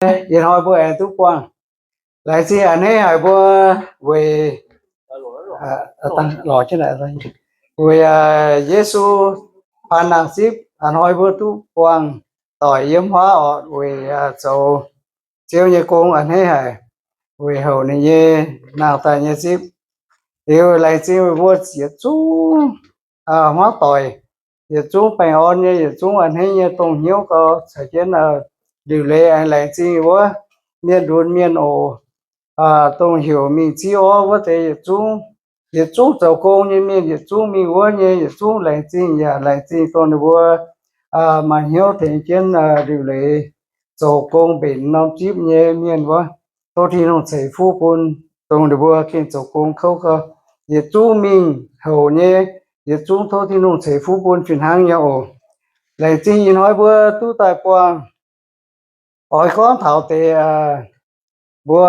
Ih hnoi mbuo aengx duqv buangh. Laengz zingh a'hneiv haic mbuo weic, weic Yesu paan nangh zipv. Ih hnoi mbuo duqv buangh doic yiem huaav orqc weic zoux Ziouv nyei gong a'hneiv haic, weic houc ninh nyei nangh daaih nyei zipv. Liuz laengz zingh mbuo yietc zungv hmuangv doic, yietc zungv baengh orn nyei, yietc zungv a'hneiv nyei dongh hnyouv gau caux jienv liuc leiz aengx laengz zingh wuov mienh lunx mienh oc, dongh heuc mingh ziv orv wuov deix yietc zungv, yietc zungv zoux gong nyei mienh yietc zungv mingh wuov nyei yietc zungv laengz zingh yaac laengz zingh dongh ninh mbuo maaih hnyouv tengx jienv liuc leiz zoux gong mbenc norm zipv nyei mienh wuov. Tov Tin-Hungh ceix fuqv bun dongh ninh mbuo gengh zoux gong kouv gau, yietc zungv mingh houc nyei, yietc zungv tov Tin-Hungh ceix fuqv bun fih hnangv nyei oc. Laengz zingh ih hnoi mbuo duqv daaih buangh. Oix gorngv taux deix mbuo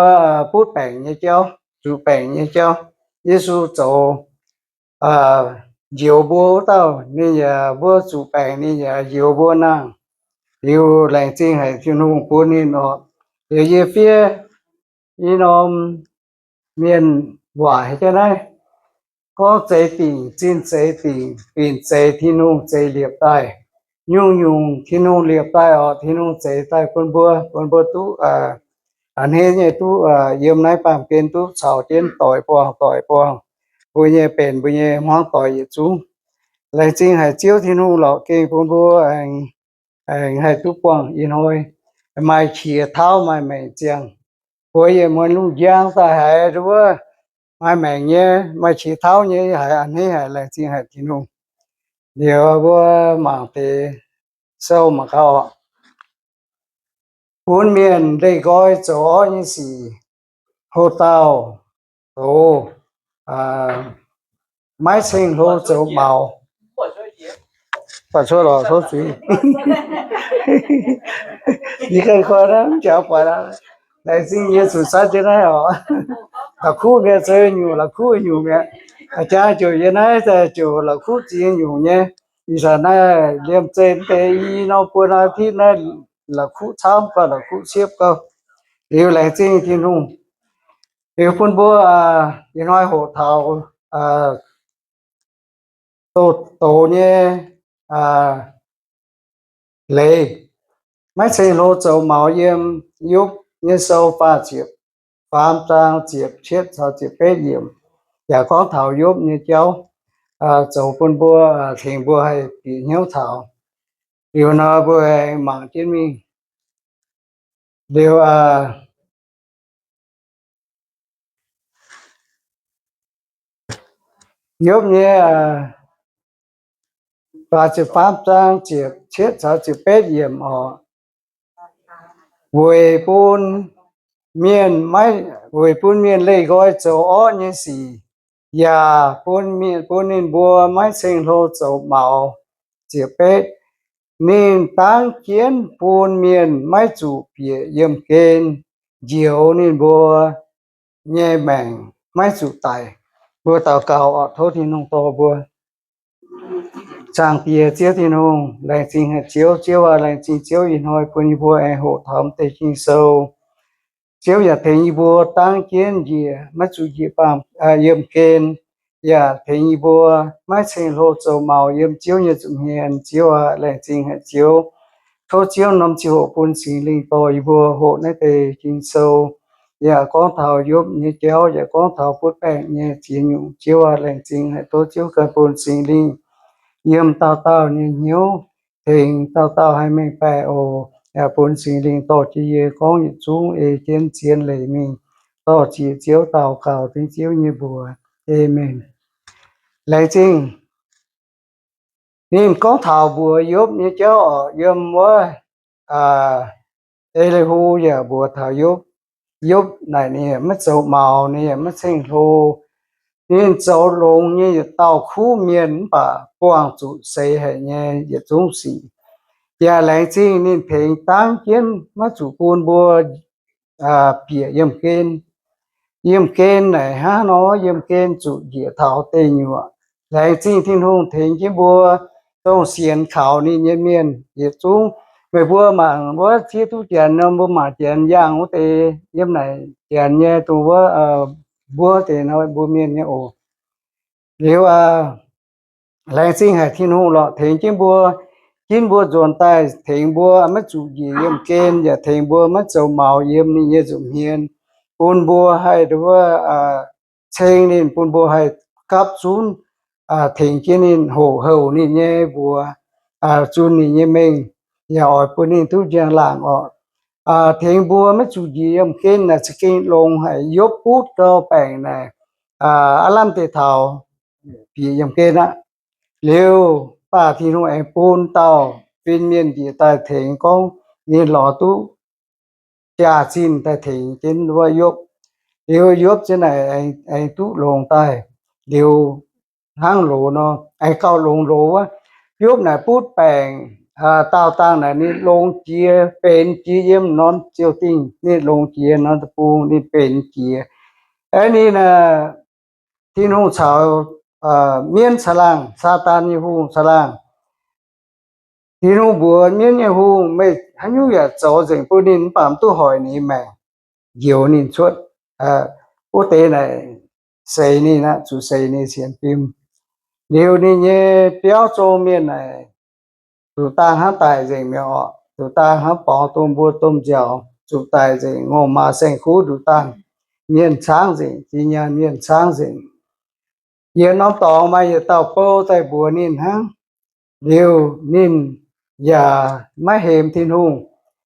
butv baengc nyei jauv, zuqc baengc nyei jauv. Yesu zoux njoux mbuo wuov dauh, ninh yaac mbuo zuqc baengc ninh yaac njoux mbuo nangh. Liuz laengz zingh haic Tin-Hungh bun ninh orqc. Liuz yie fiev i norm mienh waac haic jienv naaiv, gorngv zeix dingc, zinh zeix dingc, binc zeix Tin-Hungh zeix liepc daaih. Nyungc-nyungc Tin-Hungh liepc daaih orqc, Tin-Hungh zeix daaih bun mbuo, bun mbuo duqv a'hneiv nyei duqv yiem naaiv baamh gen duqv caux jienv doic buangh doic buangh mbuo nyei benx mbuo nyei hmuangv doic yietc zungv. Laengz zingh haic Ziouv Tin-Hungh lorqc gengh bun mbuo aengx haih duqv buangh ih hnoi, maaih qiex tauv maaih maengc ziangh. Mbuo yiem muonz lungh njang daaih haiz wuov maaih maengc nyei, maaih qiex tauv nyei, haiz a'hneiv haic, laengz zingh haic Tin-Hungh. Liuz mbuo mangc deix sou mangc gaax orqc. Bun mienh leih nqoi zoux orqv nyei sic, hlo dauh zoux maiv ceng-hlo zoux maux. Buatc cuotv lorqc, tov zuiz. Yie ganh koi naaiv mv jaax buatc aqv. Laengz zingh yie zuqc zatv jienv naaiv oc. La'kuqv mienh zoux nyungc, la'kuqv nyungc mi'aqv. Jangx ziouc yie naaiv ziouc la'kuqv ziex nyungc nyei. Ih zanc naaiv liemh zeih mv deix i norm buo norm hitv naaiv la'kuqv camv gau, la'kuqv ciepv gau. Liuz laengz zingh Tin-Hungh. Liuz bun mbuo ih hnoi hoqc taux doz-doz nyei leiz, maiv ceng-hlo zoux maux yiem Yopv nyei sou faah ziepc faam zaang ziepc cietv caux ziepc betv yiemc, yaac gorngv taux Yopv nyei jauv, zoux bun mbuo, tengx mbuo haih bieqc hnyouv taux. Liuz nor mbuo aengx mangc jienv mingh. Liuz Yopv nyei faah ziepc faam zaang ziepc cietv caux ziepc betv yiemc oc. Weic bun mienh maiv, weic bun mienh leih nqoi zoux orqv nyei sic, yaac bun mienh, bun ninh mbuo maiv ceng-hlo zoux maux. Ziepc betv, ninh dangv jienv bun mienh maiv zuqc bieqc yiemh gen, njoux ninh mbuo nyei maengc maiv zuqc daic. Mbuo daux gaux oc. Tov Tin-Hungh dorh mbuo. Zaangc Diex Ziouv Tin-Hungh, laengz zingh haic Ziouv. Ziouv aac, laengz zingh Ziouv ih hnoi bun yie mbuo aengx hoqc taux mv deix Ging-Sou. Ziouv yaac tengx yie mbuo dangv jienv njiec maiv zuqc njiec baamh, yiemh gen, yaac tengx yie mbuo maiv ceng-hlo zoux maux yiem Ziouv nyei nza'hmien. Ziouv aac, laengz zingh haic Ziouv. Tov Ziouv norm ziangh hoc bun Singx Lingh dorh yie mbuo hoqc naaiv deix Ging-Sou, yaac gorngv taux Yopv nyei jauv, yaac gorngv taux butv baengc nyei ziex nyungc. Ziouv aac, laengz zingh haic. Tov Ziouv ganh bun Singx Lingh yiem dauh dauh nyei hnyouv, tengx dauh dauh haih mengh baeqc oc. Yaac bun Singx Lingh dorh jienv yie gorngv yietc zungv ei jienv zien leiz mingh. Dorh ziex Ziouv daux gaux dengv Ziouv nyei mbuox. Aamen. Laengz zingh. Ninh gorngv taux mbuox Yopv nyei jauv oc. Yiem wuov Elyhu yaac mbuox taux Yopv. Yopv naaic ninh yaac maiv zoux maux, ninh yaac maiv ceng-hlo. Ninh zoux longx nyei yietc dauh kuv mienh mv baac buangh zuqc seix haic nyei yietc zungv sic. Yaac laengz zingh ninh tengx dangv jienv maiv zuqc bun mbuo bieqc yiemh gen. Yiemh gen naaic hnangv nor, yiemh gen zuqc njiec taux deic nyuoqc. Laengz zingh Tin-Hungh tengx jienv mbuo dongh sienx kaux ninh nyei mienh yietc zungv Meih mbuo mangc wuov ciev duqv janx nor, mbuo mangc janx yangh wuov deix yiem naaic janx nyei dongh wuov, mbuo deix nor mbuo mienh nyei oc. Liuz laengz zingh haic Tin-Hungh lorqc, tengx jienv mbuo, ginv mbuo nzuonx daaih, tengx mbuo maiv zuqc njiec yiemh gen, yaac tengx mbuo maiv zoux maux yiem ninh nyei nza'hmien, bun mbuo haih wuov, ceng ninh, bun mbuo haih gapv zunv tengx jienv ninh, hoqc houc ninh nyei mbuox, zunh ninh nyei mengh, yaac oix bun ninh duqv njang-laangc orqc. Tengx mbuo maiv zuqc njiec yiemh gen naaic za'gengh longx haic. Yopv butv gau baengc naaic, aav lamh deix taux bieqc yiemh gen aqv. Liuz mv baac Tin-Hungh aengx bun dauh fin-mienh njiec daaih tengx, gorngv ninh lorz duqv jaax-zinh daaih tengx jienv wuov Yopv. Liuz Yopv ziouc naaic aengx duqv longx daaih. Liuz hnangv loz nor, aengx gauh longx loz wuov, Yopv naaic butv baengc daauh dangh naaic ninh longx jiex, benx jiex yiem norm ziouc dingh, ninh longx jiex norm deic-bung, ninh benx jiex. Aeqv, ninh, Tin-Hungh caux mienv caangh laangh, Saadaan nyei hungh caangh laangh. Tin-Hungh mbuox mienv nyei hungh, meih haaix nyungc yaac zoux nzengc bun ninh, mv baac mv duqv hoic ninh maengc, njoux ninh cuotv. Wuov deix naaic seix ninh aqv, zuqc seix ninh sienx fim. Liuz ninh nyei biauv zong mienh naaic, zuqc dangh hnangv daic nzengc mi'aqv orqc. Zuqc dangh hnangv borngz domh mbuo domh nziaaux, zuqc daic nzengc, ngongh maaz saeng-kuv nduqc dangh, mienh caangv nzengc, zinh nyaanh mienh caangv nzengc. Yietc norm dorngx maaih yietc dauh bou daaih mbuox ninh hnangv. Liuz ninh yaac maiv hemx Tin-Hungh.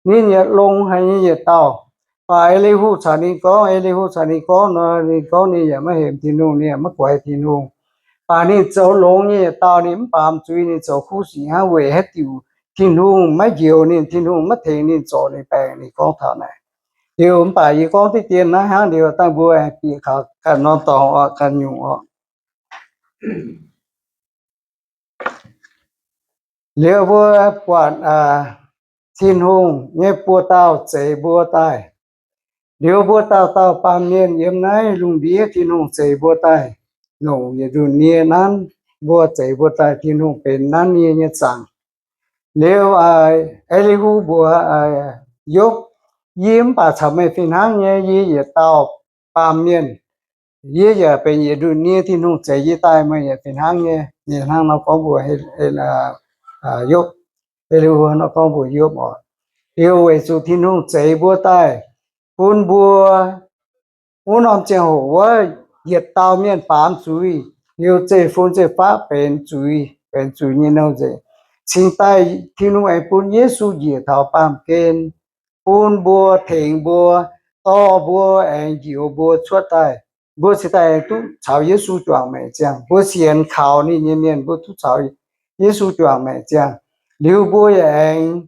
Ninh yaac longx haic nyei yietc dauh. Mv baac E^li^hu caux ninh gorngv, E^li^hu caux ninh gorngv nor, ninh gorngv ninh yaac maiv hemx Tin-Hungh, ninh yaac maiv guaix Tin-Hungh. Mv baac ninh zoux longx nyei yietc dauh, ninh mv baamz zuiz, ninh zoux kuv sic hnangv. Weic haaix diuc Tin-Hungh maiv njoux ninh, Tin-Hungh maiv tengx ninh zorc ninh baengc? Ninh gorngv taux naaic. Liuz mv baac yie gorngv diqv dien naaiv hnangv, liuz dangh mbuo aengx bieqc kaux ganh norm dorngx orqc, ganh nyungc orqc. Liuz mbuo buatc Tin-Hungh nyei buoz-dauh zeix mbuo daaih. Liuz mbuo dauh dauh baamh mienh yiem naaiv lungh ndiev Tin-Hungh zeix mbuo daaih, longc yietc nduqc nie nanv mbuo, zeix mbuo daaih, Tin-Hungh benx nanv nie nyei zaangc. Liuz E^li^hu mbuox Yopv, yie mv baac caux meih fih hnangv nyei, yie yietc dauh baamh mienh. Yie yaac benx yietc nduqc nie Tin-Hungh zeix yie daaih, meih yaac fih hnangv nyei. Ninh hnangv nor gorngv mbuox Yopv, E^li^hu nor gorngv mbuox Yopv oc. Liuz weic zuqc Tin-Hungh zeix mbuo daaih, bun mbuo wuov norm ziangh hoc wuov, yietc dauh mienh baamz zuiz, liuz zeiv-fun zeiv-faqv benx zuiz, benx zuiz nyei nouh nzengc. Cingx daaih Tin-Hungh aengx bun Yesu njiec taux baamh gen, bun mbuo, tengx mbuo, dorh mbuo, aengx njoux mbuo cuotv daaih. Mbuo cingx daaih aengx duqv caux Yesu juangc maengc ziangh. Mbuo sienx kaux ninh nyei mienh, mbuo duqv caux Yesu juangc maengc ziangh. Liuz mbuo yaac aengx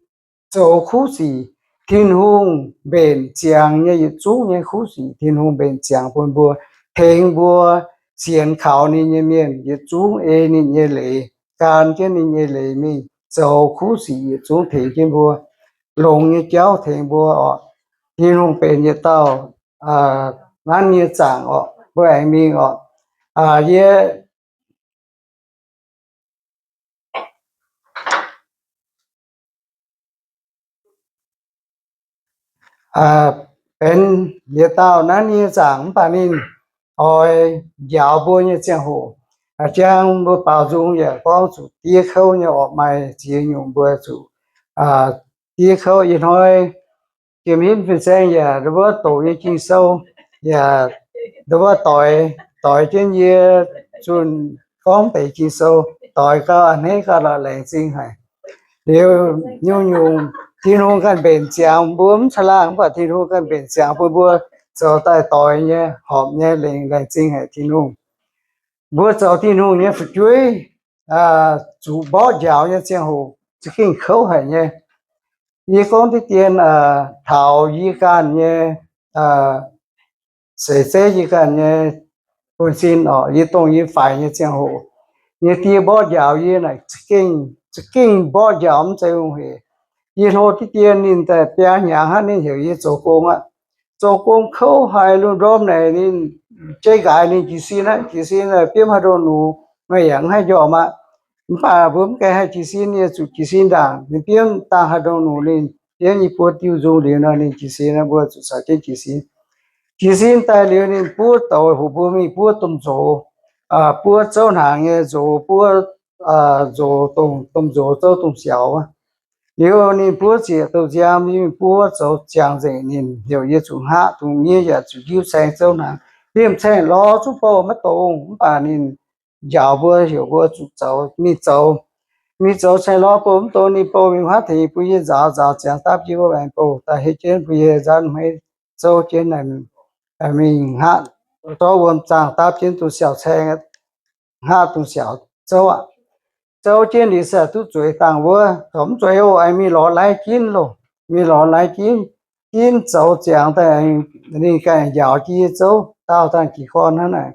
zoux kuv sic, Tin-Hungh mbenc ziangx nyei yietc zungv nyei kuv sic, Tin-Hungh mbenc ziangx bun mbuo, tengx mbuo sienx kaux ninh nyei mienh yietc zungv ei ninh nyei leiz, gan jienv ninh nyei leiz mingh zoux kuv sic yietc zungv tengx jienv mbuo, longx nyei jauv tengx mbuo oc. Tin-Hungh benx yietc dauh nanv nyei zaangc oc. Mbuo aengx mingh oc. Yie benx yietc dauh nanv nyei zaangc, mv baac ninh oix njaaux mbuo nyei ziangh hoc, jang mbuo baaux nzung yaac gorngv zuqc diev kouv nyei orqc, maaih ziex nyungc mbuo zuqc diev kouv. Ih hnoi jiem hinv fin-saeng yaac ndon wuov doqc nyei Ging-Sou, yaac ndon wuov doix, doix jienv yie zunh gorngv deix Ging-Sou, doix gau a'hneiv gau lorqc, laengz zingh haic. Liuz nyungc-nyungc Tin-Hungh ganh mbenc ziangx, mbuo mv caangh laangh, mv baac Tin-Hungh ganh mbenc ziangx bun mbuo zoux daaih doix nyei, horpc nyei, laengz, laengz zingh haic Tin-Hungh. Mbuo zoux Tin-Hungh nyei fu'jueiv, zuqc mborqv njaaux nyei ziangh hoc za'gengh kouv haic nyei. Yie gorngv diqv dien, taux yie ganh nyei, seix zeiv yie ganh nyei buonv-sin orqc, yie dongh yie faix nyei ziangh hoc, yie die mborqv njaaux yie naaic za'gengh, za'gengh mborqv njaaux mv zeiz hungh hec. Yie hlo diqv dien ninh daaih biaa hnyangx hnangv ninh heuc yie zoux gong aqv. Zoux gong kouv haic, lungh ndorm naaic ninh jeiv nqaaix ninh jiez sin aqv, jiez sin biomv haaix ndongh nux, meih yaac mv haih njormh aqv. Mv baac mbuo mv gaengh haih jiez sin, yie zuqc jiez sin ndaangc. Ninh biomv dangh haaix ndongc nungc ninh biomv nyei buo diuh nzung liuz nor, ninh jiez sin, mbuo zuqc caux jienv jiez sin. Jiez sin daaih liuz ninh buov douz hoc mbuo mingh buov domh nzox, buov zouv hnaangx nyei nzox, buov nzox, domh nzox zouv domh siaaux. Liuz ninh buov zieqc douh nziaam, mingh buov zoux ziangx nzengc. Ninh heuc yie zuqc hngaqv dungz miev yaac zuqc hiuv caeng zouv hnaangx. Liemh caeng lorz zungv bouh maiv dongz, mv baac ninh njaaux mbuo, heuc mbuo zuqc zoux, mingh zoux. Mingh zoux caeng lorz bouh mv dongz, ninh bouh mingh huaav tengx bun yie nzaaux, nzaaux ziangx dapv jienv wuov aengx bouh daaih, hei jienv bun yie nzaanv hmeiv zouv jienv mingh hngaqv, zorqv wuom zaangh dapv jienv dongh siaaux caeng, hngaqv dongh siaaux zouv aqv. Zouv jienv liuz se duqv zueiz dangh wuov, corc mv zueiz oc, aengx mingh lorz lai ginv loh, mingh lorz lai ginv. Ginv zoux ziangx daaih, ninh ganh njaaux jienv yie zouv, daauh dangh jiez gorn hnangv naaic.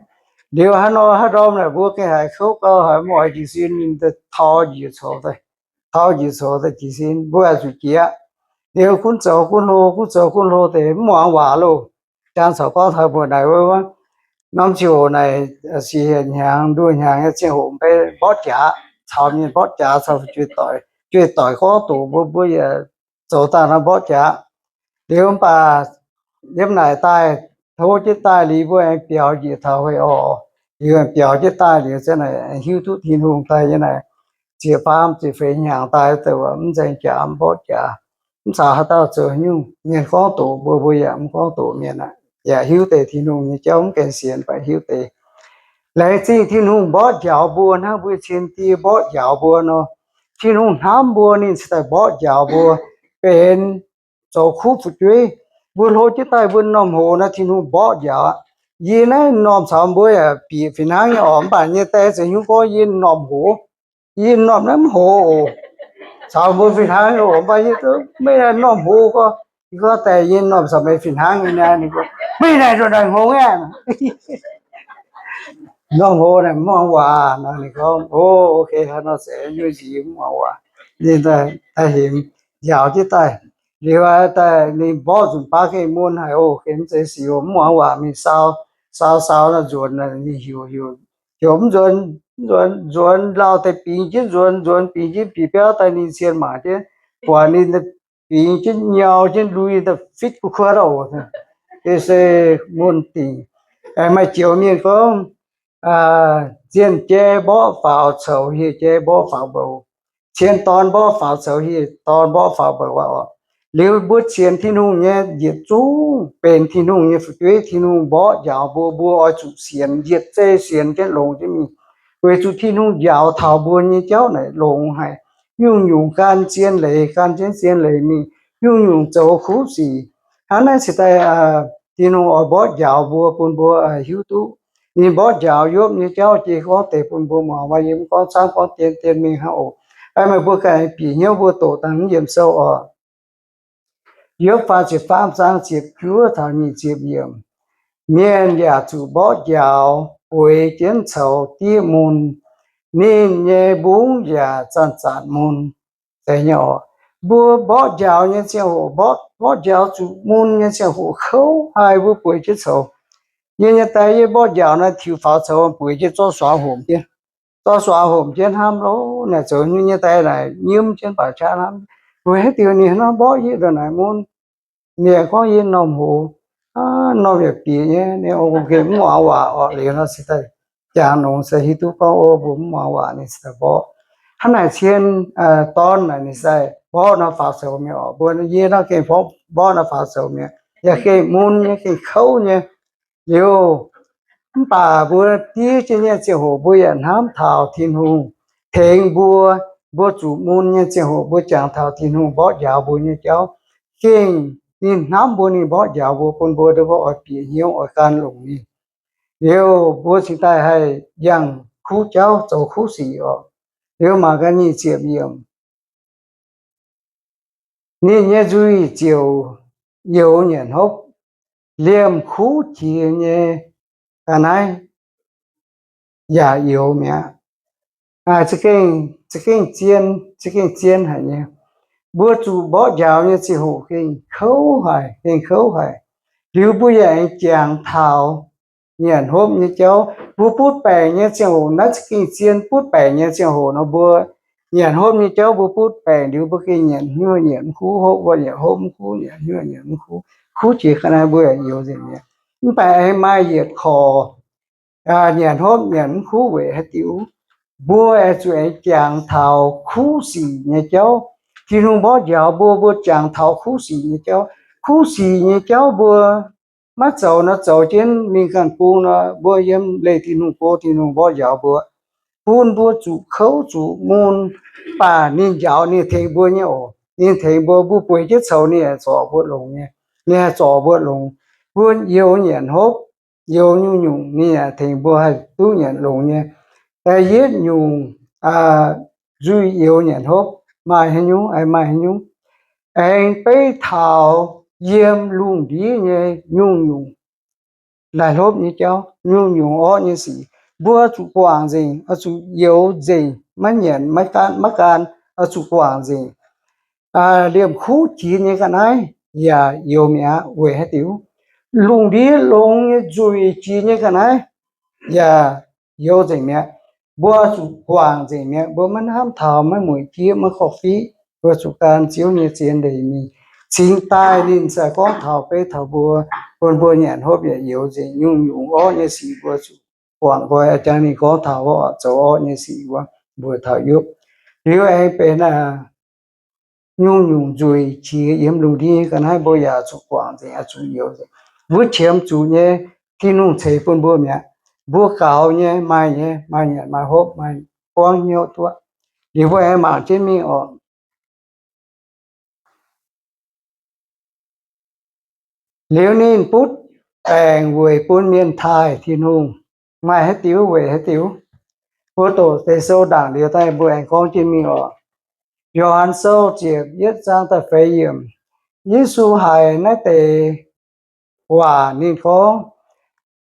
Liuz haaix nor haaix ndorm naaic mbuo gengh haiz kouv gau, haiz mv oix jiez sin, ninh tor njiec coux daaih, tor njiec coux daaih jiez sin, mbuo zuqc jiex. Liuz gunv zoux gunv hlo, gunv zoux gunv hlo deix mv muangx waac loh. Jangx caux gorngv taux mbuo naaic wuov, norm ziangh hoc naaic, siec hieh hnyangx nduoh hnyangx nyei ziangh hoc, mborqv jaax, caux mienh mborqv jaax, caux fu'jueiv doic, fu'jueiv doic gorngv doqc mbuo, mbuo yaac zoux daaih nor mborqv jaax. Liuz mv baac yiem naaic daaih, tov jienv daaih liuz mbuo aengx biaux njiec taux hei orqc. Liuz biaux jienv daaih liuz, se naaic hiuv duqv Tin-Hungh daaih nyei naaic, ziepc faam ziepc feix hnyangx daaih, mv nzaeng jaax, mv mborqv jaax, mv caux haaix dauh zoux nyungc. Mienh gorngv doqc mbuo, mbuo yaac mv gorngv doqc mienh aqv, yaac hiuv deix Tin-Hungh nyei jauv, mv gaengh sienx, mv baac hiuv deix. Laengz zingh Tin-Hungh mborqv njaaux mbuo hnangv mbuo cien die mborqv njaaux mbuo nor, Tin-Hungh hnamv mbuo, ninh cingx daaih mborqv njaaux mbuo benx zoux kuv fu'jueiv. Mbuo hlo jienv daaih mbuo m'normh hoz naaiv Tin-Hungh mborqv njaaux aqv. Yie naaiv m'normh caux mbuo yaac bieqc fih hnangv nyei orqc, mv baac nyei die za'nyungc gorngv yie m'normh hoz, yie m'normh naaiv mv hoz oc. Caux mbuo fih hnangv nyei oc, mv baac yie maiv m'normh hoz gorngv, yie gorngv daaih yie m'normh caux meih fih hnangv nyei naaiv, ninh gorngv, meih naaic ndongc naaic hngongx aqv. M'normh hoz naaic mv muangx waac nor, ninh gorngv, o, ok, haaix nor se nyuoz nziex mv muangx waac. Ninh daaih hemx njaaux jienv daaih. Liuz daaih ninh mborqv nzunc baav gengh mun haic oc, gengh mv zeiz sic oc, mv muangx waac mingh saau, saau, saau nor nzuonx, ninh heuc, heuc, heuc mv nzuonx, mv nzuonx, nzuonx lauh deix bingx jienv nzuonx, nzuonx bingx jienv bieqc biauv daaih ninh cien mangc jienv, buatc ninh bingx jienv nyau jienv lui daaih fitv kuv kuotv oc. Ei se mun dingc. Maaih joux mienh gorngv, zienh jai mborqv faaux coux, hieh jai mborqv faaux mboux. Cien dorn mborqv faaux coux, hieh dorn mborqv faaux mboux aqv oc. Liuz mbuo sienx Tin-Hungh nyei yietc zungv benx Tin-Hungh nyei fu'jueiv. Tin-Hungh mborqv njaaux mbuo, mbuo oix zuqc sienx, yietc zei sienx jienv longx jienv mingh, weic zuqc Tin-Hungh njaaux taux mbuo nyei jauv naaic longx haic. Nyungc-nyungc gan zien leiz, gan jienv zien leiz mingh, nyungc-nyungc zoux kuv sic. Hnangv naaiv cingx daaih Tin-Hungh oix mborqv njaaux mbuo, bun mbuo hiuv duqv ninh mborqv njaaux Yopv nyei jauv. Jiex gorngv deix bun mbuo muangx, maaih yiem gorngv camv gorngv dien, dien mingh hnangv oc. Meih mbuo ganh bieqc hnyouv mbuo doqc dangh mv yiem sou oc. Yopv faah ziepc faam zaang ziepc juov taux nyic ziepc yiemc. Mienh yaac zuqc mborqv njaaux bueix jienv coux diev mun. Ninh nyei mbungv yaac zanc-zanc mun. Mbuo mborqv njaaux nyei ziangh hoc, mborqv njaaux zuqc mun nyei ziangh hoc kouv haic, mbuo bueix jienv coux. Yie nyei die yie mborqv njaaux naaiv tiux faaux coux bueix jienv zorqv suax homc jienv, zorqv suax homc jienv hnamv lo, naaic zoux nyei die naaic nyiemv jienv baac qaqv hnamv, weic haaix diuc ninh hnamv mborqv yie ndongc naaic mun. Ninh gorngv yie m'normh hoz, m'normh yaac bieqc nyei, ninh mv muangx waac orqc. Liuz nor se daaih jangx longx se hiuv duqv gorngv o mbuo mv muangx waac ninh se daaih mborqv. Hnangv naaic cien dorn naaic ninh se daaih mborqv nor faaux coux mi'aqv oc. Mbuo yie nor gengh mborqv nor faaux coux mi'aqv, yaac gengh mun nyei, gengh kouv nyei. Liuz, mv baac mbuo diev jienv nyei ziangh hoc mbuo yaac hnamv taux Tin-Hungh tengx mbuo. Mbuo zuqc mun nyei ziangh hoc mbuo jangx taux Tin-Hungh mborqv njaaux mbuo nyei jauv. Gengh ninh hnamv mbuo, ninh mborqv njaaux mbuo, bun mbuo ndau mbuo oix bieqc hnyouv oix gan longc ninh. Liuz mbuo cingx daaih haih yangh kuv jauv zoux kuv sic oc. Liuz mangc gaax nyic ziepc yiemc. Ninh nyei nzuih ziouc youx nyanc hopv, liemh kuv jiex nyei ga'naaiv yaac youx mi'aqv. Za'gengh, za'gengh zien, za'gengh zien haic nyei. Mbuo zuqc mborqv njaaux nyei ziangh hoc gengh kouv haic, gengh kouv haic. Liuz mbuo yaac aengx jangx taux nyanc hopv nyei jauv. Mbuo butv baengc nyei ziangh hoc, naaiv za'gengh zien butv baengc nyei ziangh hoc nor, mbuo nyanc hopv nyei jauv mbuo butv baengc liuz, mbuo gengh nyanc hnyouv nyanc mv kuv, hopv wuov nyanc hopv mv kuv, nyanc hnyouv nyanc mv kuv, kuv jiex ga'naaiv mbuo yaac youx nzengc mi'aqv. Mv baac aengx maaih yietc korc nyanc hopv nyanc mv kuv weic haaix diuc? Mbuo aengx zuqc aengx jangx taux kuv sic nyei jauv. Tin-Hungh mborqv njaaux mbuo, mbuo jangx taux kuv sic nyei jauv. Kuv sic nyei jauv mbuo maiv zoux nor, zoux jienv mingh ganh bung nor, mbuo yiem leih Tin-Hungh go, Tin-Hungh mborqv njaaux mbuo, bun mbuo zuqc kouv zuqc mun. Mv baac ninh njaaux, ninh tengx mbuo nyei oc. Ninh tengx mbuo, mbuo bueix jienv coux ninh haih zorc mbuo longx nyei. Ninh haih zorc mbuo longx. Mbuo youx nyanc hopv, youx nyungc-nyungc ninh yaac tengx mbuo haih duqv nyanc longx nyei. Da'yietv nyungc, nzuih youx nyanc hopv maaih haaix nyungc? Maaih haaix nyungc? Aengx beiv taux yiem lungh ndiev nyei nyungc-nyungc laih-hlopv nyei jauv, nyungc-nyungc orqv nyei sic, mbuo zuqc guangc nzengc, oix zuqc youx nzengc, maiv nyanc maiv gaanv, maiv gaanv, oix zuqc guangc nzengc. Liemh kuv jiex nyei ga'naaiv yaac youx mi'aqv. Weic haaix diuc? Lungh ndiev longx nyei nzueic jiex nyei ga'naaiv yaac youx nzengc mi'aqv. Mbuo zuqc guangc nzengc mi'aqv. Mbuo maiv hnamv taux, maiv mueic jieqv, maiv korv-fiqv. Mbuo zuqc gan Ziouv nyei zien leiz mingh cingx daaih ninh se gorngv taux beiv taux mbuo, bun mbuo nyanc hopv yaac youx nzengc, nyungc-nyungc orqv nyei sic mbuo zuqc guangc nqoi. Jangx ninh gorngv taux wuov zoux orqv nyei sic wuov, mbuo taux yopv. Liuz aengx benx nyungc-nyungc nzueic jiex yiem lungh ndiev ga'naaiv mbuo yaac zuqc guangc nzengc, zuqc youx nzengc. Mbuo qiemx zuqc nyei, Tin-Hungh ceix bun mbuo mi'aqv. Mbuo gaux nyei, maaih nyei, maaih nyanc maaih hopv, maaih buangv hnyouv duqv. Liuz mbuo aengx mangc jienv mingh oc. Liuz ninh butv baengc weic bun mienh taaih Tin-Hungh. Maaih haaix diuc weic haaix diuc? Mbuo doqc deix sou ndaangc liuz daaih mbuo aengx gorngv jienv mingh oc. Yo^han Sou ziepc yietv zaang da'feix yiemc. Yesu haiz naaiv deix waac ninh gorngv,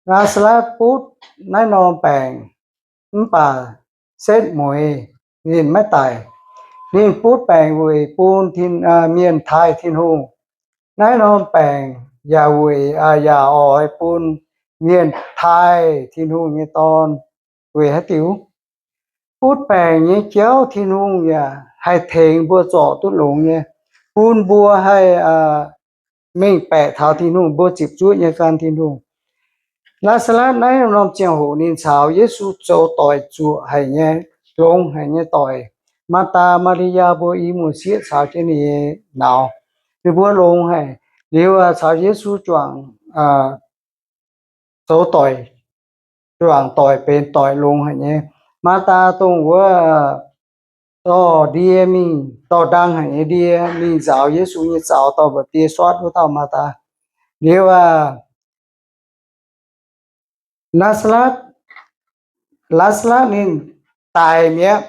Naa^saa^letv butv naaiv norm baengc mv baac setv mueiz ninh maiv daic. Ninh butv baengc weic bun mienh taaih Tin-Hungh. Naaiv norm baengc yaac weic, yaac oix bun mienh taaih Tin-Hungh nyei Dorn. Weic haaix diuc? Butv baengc nyei jauv Tin-Hungh yaac haih tengx mbuo zorc duqv longx nyei, bun mbuo haih mengh baeqc taux Tin-Hungh, mbuo ziepc zuoqv nyei gan Tin-Hungh. Naa^saa^letv naaiv norm ziangh hoc ninh caux Yesu zoux doic zuoqc haic nyei, longx haic nyei doic. Maa^taa, Maa^li^yaa mbuo i muoz-sieqv caux jienv ninh nyei nauz, ninh mbuo longx haic. Liuz caux Yesu juangc zoux doic, juangc doic benx doic longx haic nyei. Maa^taa dongh wuov dorh ndie mingh, dorh ndang haic nyei ndie mingh nzaaux Yesu nyei zaux, dorh mba'die suotv wuov dauh Maa^taa. Liuz aac, Naa^saa^letv, Laa^saa^letv ninh daic mi'aqv,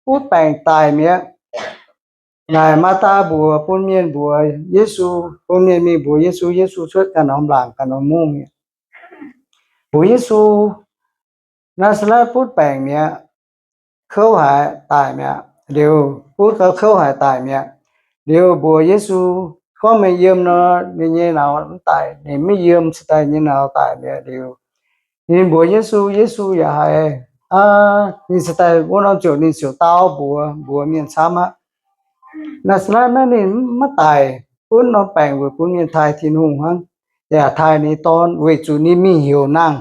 butv baengc daic mi'aqv. Naaic Maa^taa mbuox bun mienh mbuox Yesu, bun mienh mingh mbuox Yesu, Yesu cuotv ganh norm laangc ganh norm mungv mi'aqv. Mbuox Yesu, Naa^saa^letv butv baengc mi'aqv, kouv haic daic mi'aqv. Liuz butv gau kouv haic daic mi'aqv. Liuz mbuox Yesu, gorngv meih yiem nor, ninh nyei nauz mv daic. Ninh maiv yiem, cingx daaih nyei nauz daic mi'aqv. Liuz ninh mbuox Yesu, Yesu yaac haiz, aa, ninh cingx daaih wuov norm ziouc ninh ziouc dau mbuox, mbuox mienh camv aqv. Naa^saa^letv naaiv ninh maiv daic, butv norm baengc weic bun mienh taaih Tin-Hungh hnangv, yaac taaih ninh nyei Dorn weic zuqc ninh mingh heuc nangh.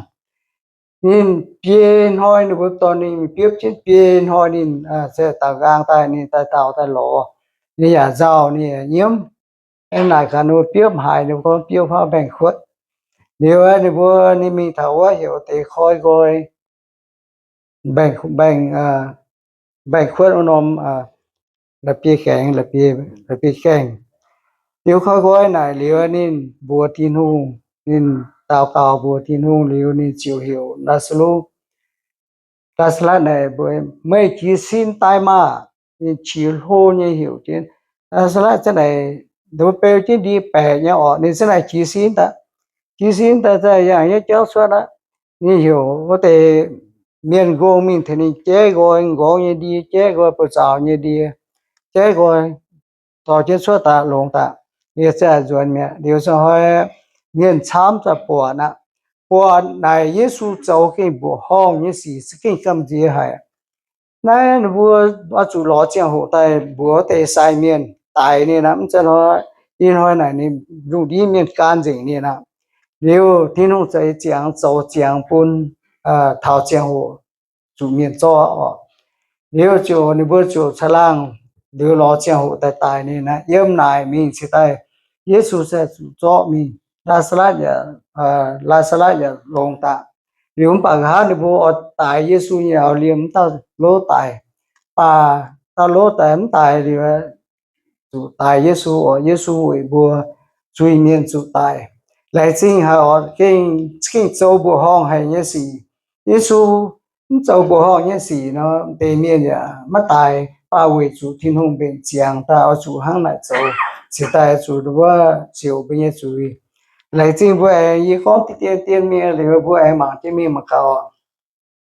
Ninh biei hnoi ninh mbuo dorh ninh biopv jienv, biei hnoi ninh se daaux nqaang daaih, ninh daaih daaux daaih lorz, ninh yaac nzauh, ninh yaac nyiemv. Naaic gaax ninh mbuo biopv haaix, ninh mbuo gorngv biopv huaav mbaengx-kuotv. Liuz ninh mbuo, ninh mingh taux wuov heuc deix koi nqoi, mbaengx, mbaengx, mbaengx-kuotv wuov norm la'bieiv-gaengh, la'bieiv-gaengh. Liuz koi nqoi naaic liuz ninh mbuox Tin-Hungh, ninh daux gaux mbuox Tin-Hungh liuz ninh ziouc heuc Laa^saa^lu, Laa^saa^letv naaic mbuox, meih jiez sin daaih maah! Ninh qiex hlo nyei heuc jienv, Laa^saa^letv zanc naaic, nduov beu jienv ndie baeqc nyei orqc, ninh zanc naaic jiez sin daaih. Jiez sin daaih, daaih yangh nyei jauv cuotv aqv. Ninh heuc wuov deix mienh nqongh mingh tengx ninh jaiv nqoi, nqorngv nyei ndie, jaiv nqoi, buoz-zaux nyei ndie, jaiv nqoi, dorh jienv cuotv daaih longx daaih. Liuz zanc nzuonx mi'aqv. Liuz zanc hnoi mienh camv zanc buatc aqv. buatc naaic Yesu zoux gengh mbuoqc horngh nyei sic se gengh gamh nziex haic. Naaiv ninh mbuo oix zuqc lorz ziangh hoc daaih mbuox wuov deix sai mienh daix ninh aqv. Mv zeiz hnoi, ih hnoi naaic ninh lungh ndiev mienh gan nzengc ninh aqv. Liuz Tin-Hungh zeix ziangx zoux ziangx bun taux ziangh hoc zuqc mienh zorqv oc. Liuz ziouc ninh mbuo ziouc caangh laangh liuz lorz ziangh hoc daaih daix ninh aqv. Yiem naaic mingh cingx daaih Yesu se zuqc zorqv mingh. Laa^saa^latv yaac, Laa^saa^latv yaac longx daaih. Liuz mv baac nqa'haav ninh mbuo oix daix Yesu nyei liemh mv dauh lov daic. Baac dauh lov daic mv daix liuz, zuqc daix Yesu oc. Yesu weic mbuo zuiz-mienh zuqc daic. Laengz zingh haic oc. Gengh, gengh zoux mbuoqc horngh haic nyei sic. Yesu mv zoux mbuoqc horngh nyei sic nor, deix mienh yaac maiv daix. Baac weic zuqc Tin-Hungh mbenc ziangx daaih oix zuqc hnangv naaic zoux, cingx daaih zuqc wuov siouc mbuo nyei zuiz. Laengz zingh mbuo aengx, yie gorngv dien dien dien mingh liuz mbuo aengx mangc jienv mingh mangc gaax.